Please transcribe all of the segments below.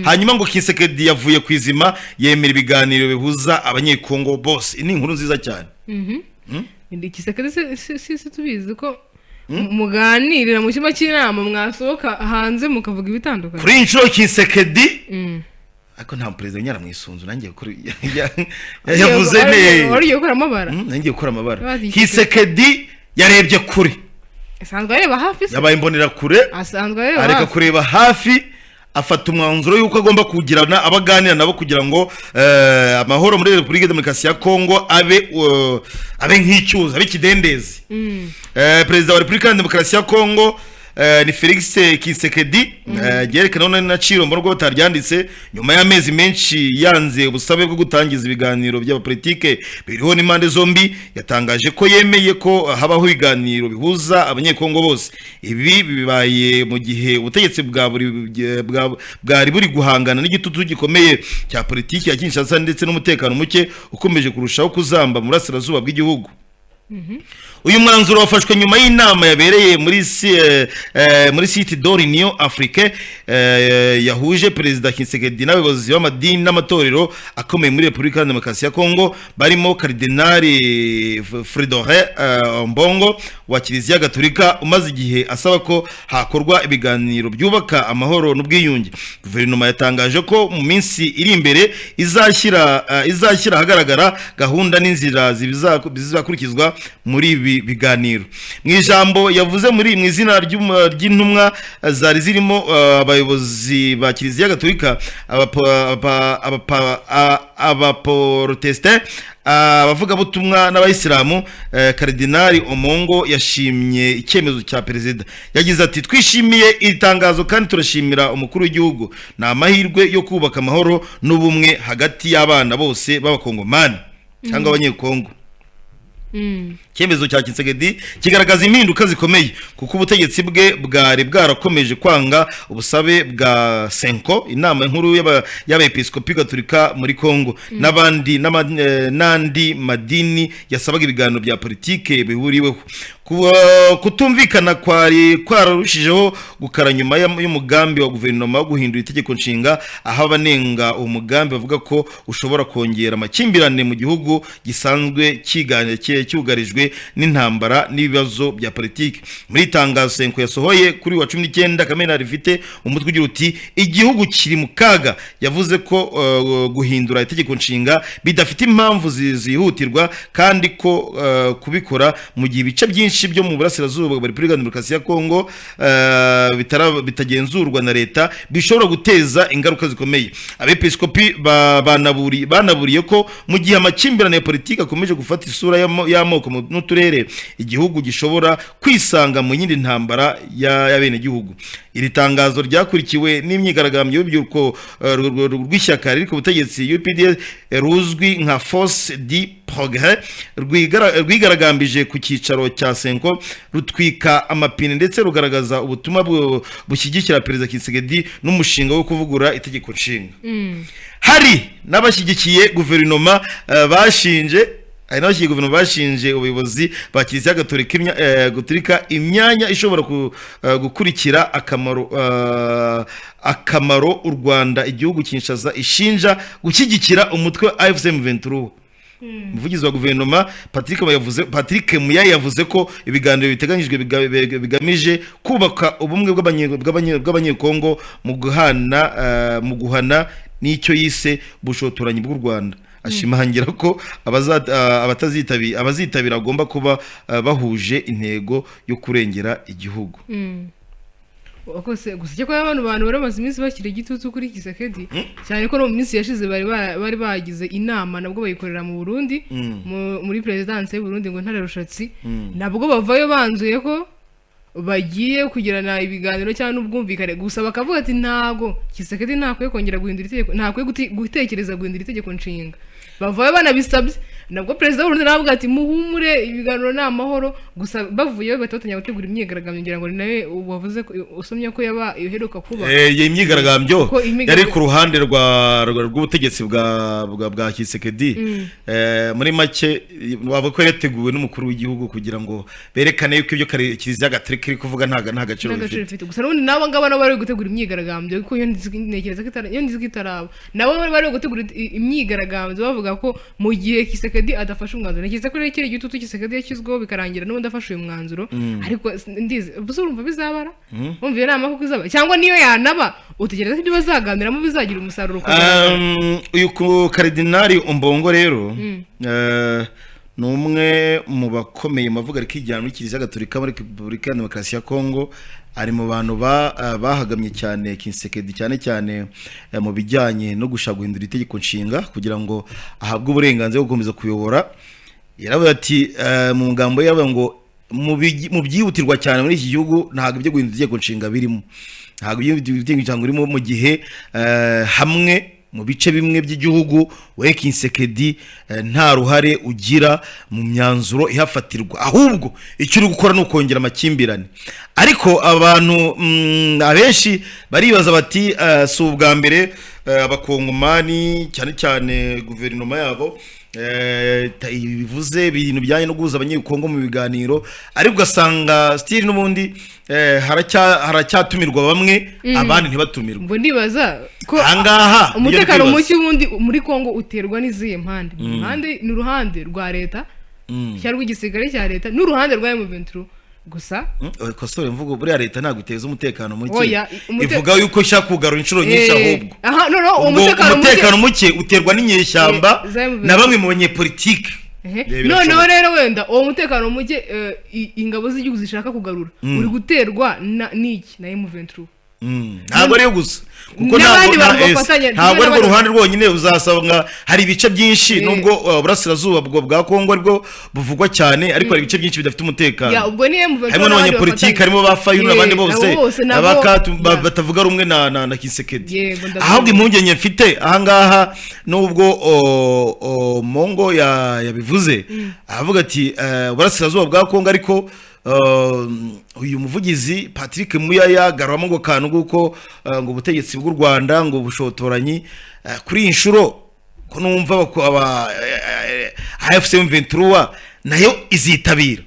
Hanyuma ngo Tshisekedi yavuye ku izima, yemera ibiganiro bihuza Abanyekongo bose. Ni inkuru nziza cyane. Tshisekedi si tubizi ko muganirira mu cyumba cy'inama, mwasohoka hanze mukavuga ibitandukanye? Kuri iyi nshuro Tshisekedi, ariko nta perezida nyaramwisunzu nanjye gukora yavuze Wari ne ugiye gukora amabara. Nanjye gukora amabara. Bazi. Tshisekedi yarebye kure. Asanzwe areba hafi se? Yabaye imbonera kure. Asanzwe areba areka hafi. Kureba hafi, afata umwanzuro y'uko agomba kugirana abaganira nabo kugira ngo amahoro muri Repubulika Demokarasi ya Kongo abe nk'icyuzi, abe ikidendezi. Perezida wa Repubulika ya Demokarasi ya Kongo ni Felix Tshisekedi, ryerekana na Chilombo nubwo bataryanditse. Nyuma y'amezi menshi yanze ubusabe bwo gutangiza ibiganiro by'abapolitike biriho n'impande zombi, yatangaje ko yemeye ko habaho ibiganiro bihuza Abanyekongo bose. Ibi bibaye mu gihe ubutegetsi bwari buri guhangana n'igitutu gikomeye cya politiki ya Kinshasa ndetse n'umutekano muke ukomeje kurushaho kuzamba mu burasirazuba bw'igihugu. Uyu mwanzuro wafashwe nyuma y'inama yabereye muri Cité de l'Union Africaine, yahuje Perezida Tshisekedi n'abayobozi b'amadini n'amatorero akomeye muri Repubulika ya Demokarasi ya Kongo, barimo Karidinali Fridolin Ambongo wa Kiliziya Gatolika, umaze igihe asaba ko hakorwa ibiganiro byubaka amahoro n'ubwiyunge. Guverinoma yatangaje ko mu minsi iri imbere izashyira ahagaragara gahunda n'inzira zizakurikizwa muri ibi biganiro. Mu ijambo yavuze muri mu izina ry'intumwa zari zirimo abayobozi ba Kiliziya Gatolika, abaporotesite, abavugabutumwa n'abayisilamu, Karidinali Ambongo yashimye icyemezo cya perezida. Yagize ati: "Twishimiye iri tangazo kandi turashimira umukuru w'igihugu. Ni amahirwe yo kubaka amahoro n'ubumwe hagati y'abana bose b'Abakongomani cyangwa Abanyekongo." Icyemezo cya Tshisekedi kigaragaza impinduka zikomeye, kuko ubutegetsi bwe bwari bwarakomeje kwanga ubusabe bwa CENCO, inama nkuru y'Abepiskopi Gatolika muri Congo, n'abandi n'andi madini yasabaga ibiganiro bya politike bihuriweho. Kutumvikana kwari kwararushijeho gukara nyuma y'umugambi wa guverinoma wo guhindura itegeko nshinga, aho abanenga uwo mugambi bavuga ko ushobora kongera amakimbirane mu gihugu gisanzwe cyugarijwe n'intambara n'ibibazo bya politiki. Muri itangazo CENCO yasohoye kuri wa 19 Kamena rifite umutwe ugira uti "Igihugu kiri mu kaga", yavuze ko guhindura itegeko nshinga bidafite impamvu zihutirwa, kandi ko kubikora mu gihe ibice byinshi byo mu burasirazuba bwa Repubulika ya Demokarasi ya Kongo bitagenzurwa na leta bishobora guteza ingaruka zikomeye. Abepiskopi banaburiye ko mu gihe amakimbirane ya politiki akomeje gufata isura y'amoko n'uturere, igihugu gishobora kwisanga mu yindi ntambara y'abenegihugu. Iri tangazo ryakurikiwe n'imyigaragambyo y'urubyiruko rw'ishyaka riri ku butegetsi UDPS, ruzwi nka Force du Progrès, rwigaragambije ku cyicaro cya CENCO, rutwika amapine ndetse rugaragaza ubutumwa bushyigikira Perezida Tshisekedi n'umushinga wo kuvugurura itegeko nshinga. Hari n'abashyigikiye guverinoma bashinje ubuyobozi ba Kiliziya Gatolika imyanya ishobora gukurikira akamaro u Rwanda, igihugu Kinshasa ishinja gushyigikira umutwe wa AFC M23. Umuvugizi wa guverinoma Patrick Muyaya yavuze ko ibiganiro biteganyijwe bigamije kubaka ubumwe bw'Abanyekongo mu guhana n'icyo yise ubushotoranyi bw'u Rwanda, ashimangira ko abazitabira agomba kuba bahuje intego yo kurengera igihugu. Kose gusa icyo kuba bano bantu bari bamaze iminsi bashyira igitutu kuri Tshisekedi cyane, ko no mu minsi yashize bari bagize inama, nabwo bayikorera mu Burundi, muri perezidansi y'u Burundi, ngo Ntare Rushatsi, nabwo bavayo banzuye ko bagiye kugirana ibiganiro cyangwa n'ubwumvikane. Gusa bakavuga ati ntago Tshisekedi ntakwiye kongera guhindura itegeko, ntakwiye gutekereza guhindura itegeko nshinga. Bavayo banabisabye. Nabwo perezida w'u Burundi nawe avuga ati muhumure, ibiganiro ni amahoro. Gusa bavuyeyo bahita batangira gutegura imyigaragambyo, ngira ngo ni nawe wavuze usomye ko yaba iheruka kuba. Iyi myigaragambyo Ko imyigaragambyo- yari ku ruhande rw'ubutegetsi bwa Tshisekedi. Muri make bavuga ko yateguwe n'umukuru w'igihugu kugira ngo berekane yuko ibyo Kiliziya Gatolika iri kuvuga nta gaciro nta gaciro bifite. bifite. Gusa n'ubundi n'abo ngabo nabo bari gutegura imyigaragambyo, kuko iyo ntekereza ko iyo nzi ko itaraba, nabo bari bari gutegura imyigaragambyo bavuga ko mu gihe Tshisekedi adafashe umwanzuro. Ntekereza ko rero kiriya gitutu Tshisekedi yashyizweho bikarangira n'ubundi afashe uyu mwanzuro, ariko ndizi ubuse urumva bizabara, wumva iyo nama koko izaba, cyangwa niyo yanaba utegereza ko ibyo bazaganiramo bizagira umusaruro ukagaragara? Uyu Karidinali Ambongo rero ni umwe mu bakomeye mu bavuga rikijyana muri Kiliziya Gatolika muri Repubulika ya Demokarasi ya Kongo. Ari mu bantu bahagamye cyane Tshisekedi, cyane cyane mu bijyanye no gushaka guhindura itegeko nshinga kugira ngo ahabwe uburenganzira bwo gukomeza kuyobora. Yaravuze ati mu magambo ye yaravuze ngo mu byihutirwa cyane muri iki gihugu ntabwo ibyo guhindura itegeko nshinga birimo, ntabwo ibyo guhindura itegeko nshinga birimo mu gihe hamwe mu bice bimwe by'igihugu we Tshisekedi nta ruhare ugira mu myanzuro ihafatirwa, ahubwo icyo uri gukora ni ukongera amakimbirane. Ariko abantu abenshi baribaza bati si ubwa mbere abakongomani, cyane cyane guverinoma yabo, bivuze ibintu bijyanye no guhuza abanyekongo mu biganiro, ariko ugasanga still n'ubundi haracyatumirwa bamwe, abandi ntibatumirwe. Ngo ndibaza ko Ahangaha nibyo umutekano ndi muke kwibaza. ubundi muri Kongo uterwa n'izihe mpande? Impande ni uruhande rwa leta cyangwa rw'igisirikare cya leta n'uruhande rwa M23 gusa. Kosore mvugo, buriya leta ntabwo iteza umutekano muke. Oya, Ivuga yuko ishaka kugarura inshuro nyinshi. Ahubwo Aha noneho uwo ubwo mutekano muke umutekano muke uterwa n'inyeshyamba za M23. na bamwe mu banyepolitike. Noneho Birashoboka. rero wenda uwo mutekano muke ingabo z'igihugu zishaka kugarura uri guterwa n'iki? Na M23. Ntabwo ariyo gusa, kuko N'abandi ntabwo bantu bafatanya, ntabwo arirwo n'abandi- ruhande rwonyine. Uzasanga hari ibice byinshi, nubwo uburasirazuba bwo bwa Kongo aribwo buvugwa cyane, ariko hari ibice byinshi bidafite umutekano. Ya, ubwo ni M23 Harimo n'abandi n'abanyepolitiki, bafatanya. harimo ba Fayulu n'abandi bose, Abo bose nabo abakatu batavuga rumwe na Tshisekedi. Yego, ndabyumva. Ahubwo impungenge mfite ahangaha, nubwo Mongo yabivuze avuga ati uburasirazuba bwa Kongo, ariko uyu muvugizi Patrick Muyaya garuramo ngo kantu kuko ngo ubutegetsi bw'u Rwanda ngo bushotoranyi kuri iyi nshuro, ko numva aba AFC M23 nayo izitabira.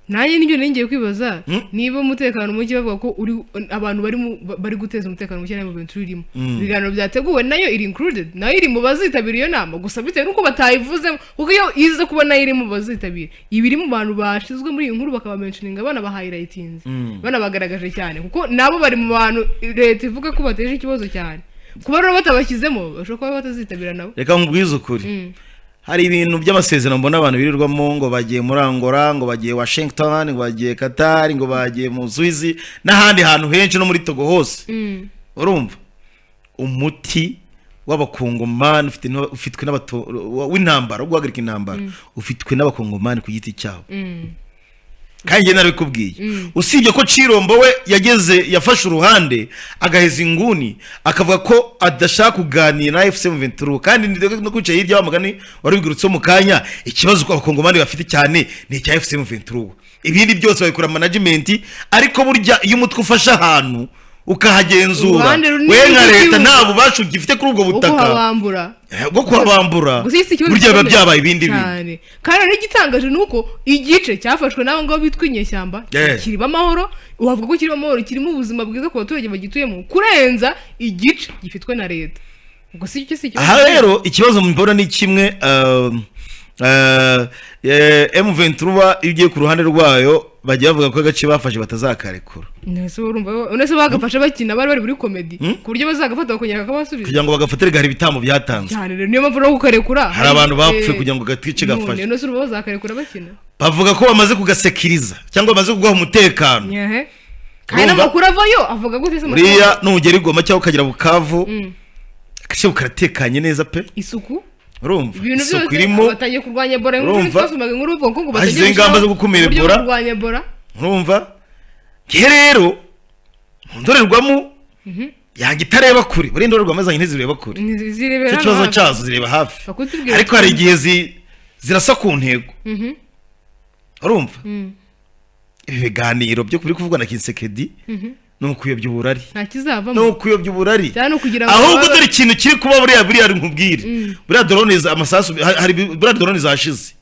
Nanjye nibyo ngiye kwibaza, niba umutekano muke bavuga ko uri abantu bari bari guteza umutekano muke na M23 irimo, ibiganiro byateguwe nayo iri included, nayo iri mu bazitabira iyo nama. Gusa bitewe n'uko batayivuzemo, kuko iyo iza kuba nayo iri mu bazitabira, iba iri mu bantu bashyizwe muri iyi nkuru, bakabamentioninga, banabahighlightinze, banabagaragaje cyane, kuko nabo bari mu bantu leta ivuga ko bateje ikibazo cyane. Kuba rero batabashyizemo, bashobora kuba batazitabira nabo. Reka nkubwize ukuri, hari ibintu by'amasezerano mbona abantu birirwamo ngo bagiye muri Angola, ngo bagiye Washington, ngo bagiye Qatar, ngo bagiye mu Suisse n'ahandi hantu henshi, no muri Togo hose. Urumva umuti w'abakongomani ufitwe w'intambara, wo guhagarika intambara, ufitwe n'abakongomani ku giti cyabo. Kandi njye narabikubwiye, usibye ko Tshilombo we yageze yafashe uruhande agaheza inguni, akavuga ko adashaka kuganira na AFC M23, kandi no kwicaye hirya wa mugani wari wigurutse mu kanya. Ikibazo ko abakongomani bafite cyane ni icya AFC M23, ibindi byose babikora management. Ariko burya iyo umutwe ufashe ahantu ukahagenzura, Uruhande runini we nka leta rw'igihugu. nta bubasha ugifite kuri ubwo Bwo butaka kuhabambura. Bwo kuhabambura. Gusa iki si ikibazo Burya biba gikomeye byabaye ibindi bintu. cyane. Kandi rero igitangaje ni uko igice cyafashwe n'abo ngabo bitwa inyeshyamba kirimo amahoro, wavuga ko kirimo amahoro, kirimo ubuzima bwiza ku baturage bagituyemo kurenza igice gifitwe na leta. Ubwo si icyo si ikibazo? Aha rero ikibazo mbona ni kimwe, M23 iyo ugiye ku ruhande rwayo bajya bavuga ko agace bafashe batazakarekura. Nese urumva, nese bagafashe bakina, bari bari muri comedy, ku buryo bazagafata bakongera bakabasubiza? Kugira ngo bagafatire hari ibitambo byatanzwe. Cyane rero, niyo mpamvu no kukarekura Hari abantu bapfuye kugira ngo agace gafashe. None nese urumva bazakarekura bakina? Bavuga ko bamaze kugasekiriza cyangwa bamaze kugaha umutekano. Nyehe, kandi Urumva? n'amakuru avayo avuga gute se amakuru? Buriya nugera i Goma cyangwa ukagera Bukavu, agace karatekanye neza pe. Isuku, Urumva ibintu isuku byose. irimo. Batangiye kurwanya Ebola, inkuru Urumva? twasomaga inkuru bavuga ko ngo batangiye Bashyizeho ingamba zo gukumira uburyo bwo Ebola. kurwanya Ebola. Urumva nge rero mu ndorerwamo yanjye itareba kure, buriya indorerwamo zanjye ntizireba kure. Zirebera Icyo hano kibazo hafi. cyazo zireba hafi. Bakutubwira Ariko hari igihe Zirasa ku ntego. Urumva, ibi biganiro byo kuri kuvugwa na Tshisekedi ni ukuyobya uburari. Nta kizavamo. Ni ukuyobya uburari. Cyane ukugira ngo Ahubwo dore ikintu kiri kuba. Buriya nkubwire, buriya drone amasasu hari buriya drone zashize,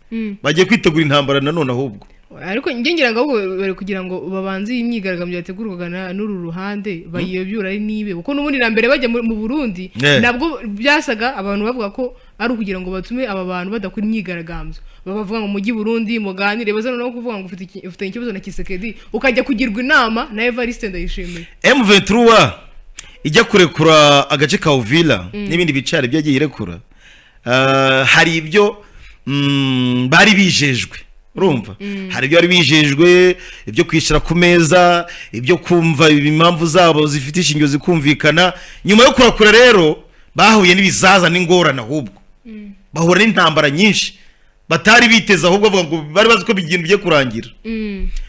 bagiye kwitegura intambara nanone ahubwo. Ariko njye ngira ngo ahubwo bari kugira ngo babanze iyi myigaragambyo yategurwaga n'uru ruhande bayiyobyura ari nibe, kuko n'ubundi na mbere bajya mu Burundi nabwo byasaga abantu bavuga ko ari ukugira ngo batume aba bantu badakora imyigaragambyo. Babavuga ngo mujye i Burundi muganire, baza noneho kuvuga ngo ufite ikibazo na Tshisekedi, ukajya kugirwa inama na Evariste Ndayishimiye. M23 ijya kurekura agace ka Uvira n'ibindi bice, hari ibyo yagiye irekura. Hari ibyo bari bijejwe. Urumva, hari ibyo bari bijejwe, ibyo kwishyira ku meza, ibyo kumva impamvu zabo zifite ishingiro zikumvikana. Nyuma yo kurakura rero bahuye n'ibizaza n'ingorane, ahubwo bahura n'intambara nyinshi batari biteze, ahubwo bavuga ngo bari bazi ko ibintu bigiye kurangira.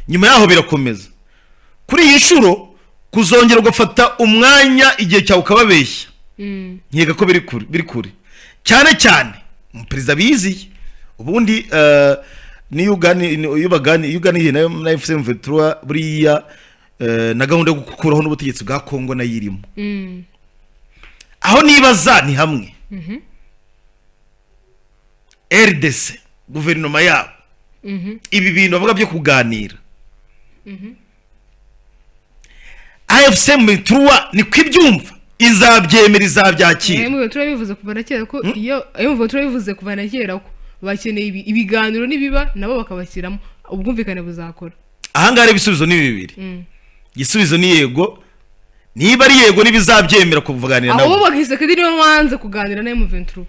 Nyuma yaho birakomeza. Kuri iyi nshuro kuzongera ugafata umwanya, igihe cyawe, ukababeshya, nkeka ko biri kure, biri kure cyane cyane. Umuperezida biziye ubundi, niyo uganiye nayo na AFC M23 buriya, na gahunda yo gukuraho n'ubutegetsi bwa Kongo nayo irimo. Aho nibaza ni hamwe: RDC, guverinoma yabo, ibi bintu bavuga byo kuganira, AFC M23 niko ibyumva? Izabyemera? Izabyakira? M turabivuze kuva na kera ko iyo M turabivuze kuva na kera ko bakeneye ibiganiro, nibiba nabo bakabashyiramo, ubwumvikane buzakora. Ahangaha rero ibisubizo ni bibiri. Igisubizo ni yego. Niba ari yego, ntibizabyemera kuvuganira nabo. Ahubwo Tshisekedi niwe wanze kuganira na M23.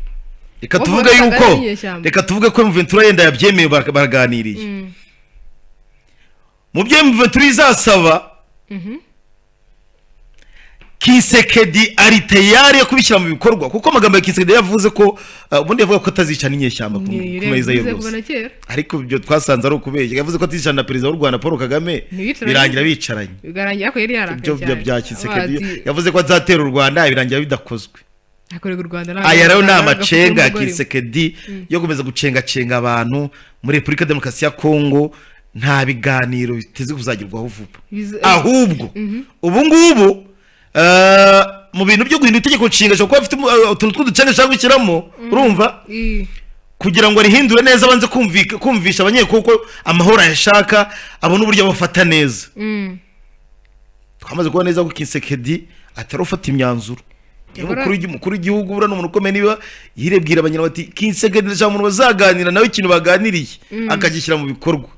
Reka Bo tuvuge bavuga yuko ari inyeshyamba. Reka tuvuge ko M23 yenda yabyemeye, baraganiriye. Mu byo M23 izasaba, Tshisekedi ari tayari yo kubishyira mu bikorwa, kuko amagambo ya Tshisekedi yavuze ko ubundi yavuga ko atazica n'inyeshyamba ku meza ye Yabivuze kuva rwose. na kera. Ariko ibyo twasanze ari ukubeshya. Yavuze ko atizicana na perezida w'u Rwanda Paul Kagame, Ntibicaranye. birangira bicaranye. Bigarangira ko yari yarakaye Ibyo cyane. bya Tshisekedi, Avuga ati, yavuze ko azatera u Rwanda, birangira bidakozwe. Akorerwa u Rwanda ntabwo Aya rero ni ntabwo amacenga ya umugore. Tshisekedi yo gukomeza gucengacenga abantu muri Repubulika Demokarasi ya Kongo. Nta biganiro biteze kuzagerwaho vuba. Ahubwo ubu ngubu, mu bintu byo guhindura itegeko nshinga, ashobora kuba afite utuntu tw'uducenga ashaka gushyiramo, urumva, kugira ngo arihindure neza, abanze kumvisha abanyekongo ko amahoro ayashaka, abone uburyo abafata neza. Twamaze kubona neza ko Tshisekedi atari ufata imyanzuro. Iyo umukuru w'igihugu buriya ni umuntu ukomeye. Niba yirebwira abanyarwanda bati Tshisekedi ndashaka umuntu bazaganira nawe, ikintu baganiriye akagishyira mu bikorwa,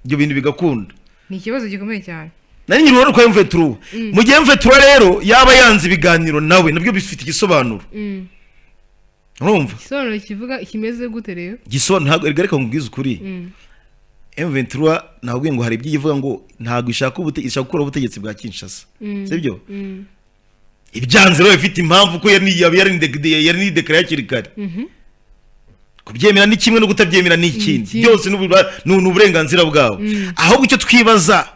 ibyo bintu bigakunda. Ni ikibazo gikomeye cyane. Nari nyiri uruhare kwa M23. Mu gihe M23 rero yaba yanze ibiganiro nawe, nabyo bifite igisobanuro. Urumva? Igisobanuro kivuga kimeze gute rero? Igisobanuro ntabwo, reka nkubwize ukuri, M23 ntabwo ngo hari ibyo ivuga ngo ntabwo ishaka ishaka gukuraho ubutegetsi bwa Kinshasa, sibyo? Ibyanze rero bifite impamvu, ko yari nidekara hakiri kare. Kubyemera ni kimwe, no kutabyemera ni ikindi. Ikindi. Byose ni uburenganzira bwabo. Ahubwo icyo twibaza,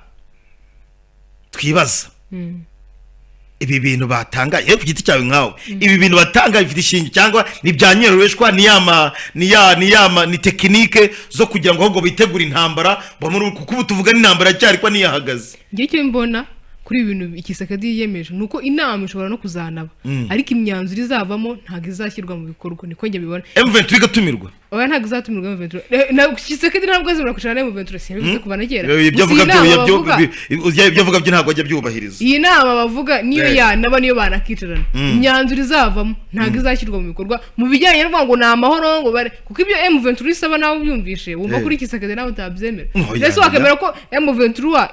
ibi bintu batanga, yewe ku giti cyawe nkawe, ibi bintu batanga bifite ishingiro cyangwa ni bya nyerureshwa, ni yama ni ya ni yama ni technique zo kugira ngo ahubwo bitegure intambara bamuri, kuko ubu tuvuga n'intambara cyari ko niyahagaze? Njye icyo mbona kuri ibi bintu Tshisekedi yiyemeje ni uko inama ishobora no kuzanaba, ariko imyanzuro izavamo ntabwo izashyirwa mu bikorwa. Niko njye mbibona. M23 igatumirwa? Oya, ntabwo izatumirwa M23. Tshisekedi ntabwo azemera kwicarana na M23, siyabivuze kuva na kera. Ibyo Gusa avuga iyi byo nama bavuga, ibyo avuga byo ntabwo ajya abyubahiriza. Iyi nama bavuga niyo yanaba, niyo banakicarana, imyanzuro izavamo ntabwo izashyirwa mu bikorwa mu bijyanye no kuvuga ngo ni amahoro, ngo bare, kuko ibyo M23 isaba nawe ubyumvishe wumva kuri Tshisekedi nawe utabyemera. Oh, Mbese wakemera ko M23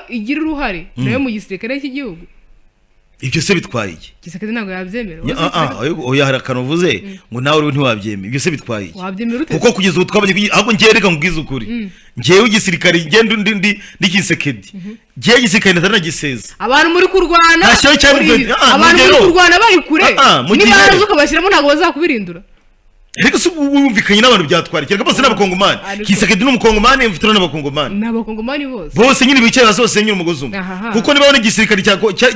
igira uruhare nayo mu gisirikare cy'igihugu? Ibyo se bitwaye iki? Tshisekedi ntabwo yabyemera. Oya, hari akantu uvuze ngo nawe uriwe ntiwabyemera. Ibyo se bitwaye iki? Wabyemera ute? Kuko kugeza ubu twabonye ahubwo njyewe reka nkubwize ukuri, njyewe igisirikare, njyewe ndi Tshisekedi, njyewe igisirikare ntanagiseza. Abantu muri kurwana Nta shyari cya M23. Abantu muri Mugero. kurwana bari kure, Mu gihe- nibaza ukabashyiramo ntabwo bazakubirindura. Ariko se ubu wumvikanye n'abantu byatwara kereka bose n'abakongomani? Ariko- Tshisekedi n'umukongomani, mfite n'abakongomani. Ni abakongomani bose. Bose nyine bicaye hasi, bose nyine umugozi umwe. Kuko niba babona igisirikare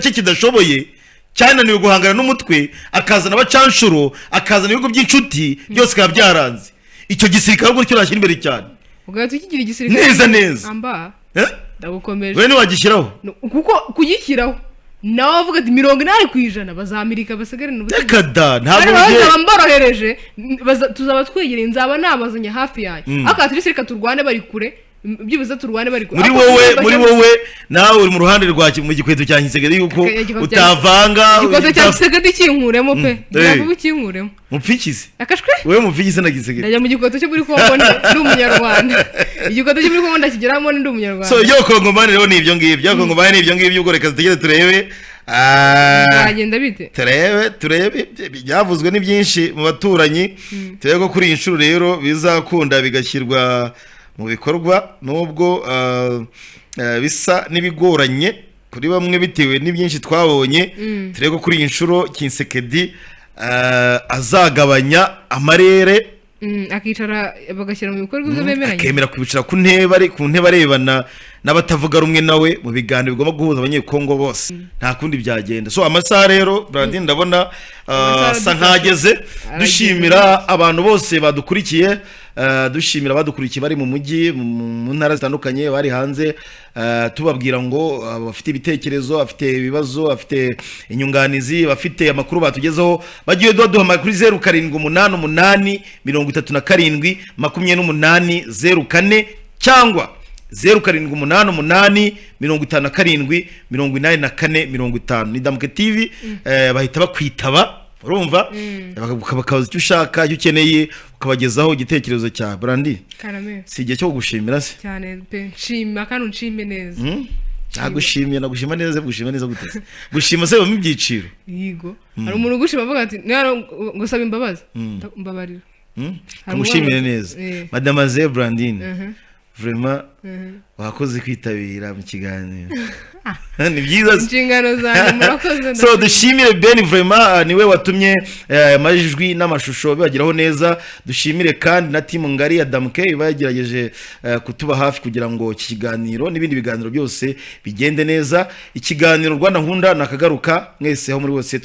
cye kidashoboye, cyananiwe guhangana n'umutwe, akazana abacanshuro, akazana ibihugu by'inshuti, byose bikaba byaranze. Icyo gisirikare ubwo cyo nashyira imbere cyane. Ugahita ukigira igisirikare. Neza neza. Amba. Eh? Ndagukomeje. We ntiwagishyiraho? No, kuko kugishyiraho nawe avuga ati 80% bazamirika basigarane ubutegetsi. Reka da, ntabwo Kandi bigiye. bazaba mborohereje, tuzaba twegereye, nzaba nabazanye hafi yanjye. Ariko at least reka turwane bari kure, byibuze turwane bari kure. Muri Ariko wowe, niba muri wowe nawe uri mu ruhande rwa mu gikweto cya Tshisekedi yuko utavanga. Igikweto cya Tshisekedi kinkuremo pe. Ntabwo ukinkuremo. Mupfikize. Akashwe. Wowe mupfikize na Tshisekedi. Ndajya mu gikweto cyo muri Kongo ndi umunyarwanda. Igikweto cyo muri Kongo ndakigeramo ndi umunyarwanda. So ibyo Kongomani rero ni ibyo ngibyo, ibyo Kongomani ni ibyo ngibyo. Ubwo reka dutegereze turebe. Byagenda bite? Turebe byavuzwe ni byinshi mu baturanyi, turebe ko kuri iyi nshuro rero bizakunda bigashyirwa mu bikorwa, nubwo bisa n'ibigoranye kuri bamwe bitewe n'ibyinshi twabonye. Turebe ko kuri iyi nshuro Tshisekedi azagabanya amarere, Akicara bagashyira mu bikorwa ibyo bemeranya. Akemera kwicara ku ntebe, ari ku ntebe arebana n'abatavuga rumwe nawe mu biganiro bigomba guhuza Abanyekongo bose. Nta kundi byagenda. So amasaha rero, Brandin, ndabona Amasaha asa aradufashe. nk'ageze. Arageze. Dushimira abantu bose badukurikiye, dushimira abadukurikiye bari mu mujyi, mu ntara zitandukanye, bari hanze, tubabwira ngo bafite ibitekerezo, bafite ibibazo, bafite inyunganizi, bafite amakuru batugezeho, bagiye baduhamagara kuri 0788 37 28 04 cyangwa 0788 57 84 50. Ni Damuke TV, bahita bakwitaba, urumva, bakabaza icyo ushaka, icyo ukeneye, ukabagezaho igitekerezo cyawe. Brandi, Karame. si igihe cyo kugushimira se? Cyane pe, nshima kandi unshime neza. Nagushimiye, nagushima neza. Gushima neza gute se? Gushima se bibamo ibyiciro? Yigo, hari umuntu ugushima avuga ati niba ngusaba imbabazi, mbabarira. Hari Kamushimire umwana- neza. Eh. Mademoiselle Brandine, vraiment wakoze kwitabira mu kiganiro, ni byiza se. Inshingano zanjye, murakoze. So dushimire Ben, vraiment niwe watumye amajwi n'amashusho bibageraho neza. Dushimire kandi na team ngari ya Damke iba yagerageje kutuba hafi kugira ngo iki kiganiro n'ibindi biganiro byose bigende neza. Ikiganiro Rwanda Nkunda nakagaruka. Mwese aho muri bose.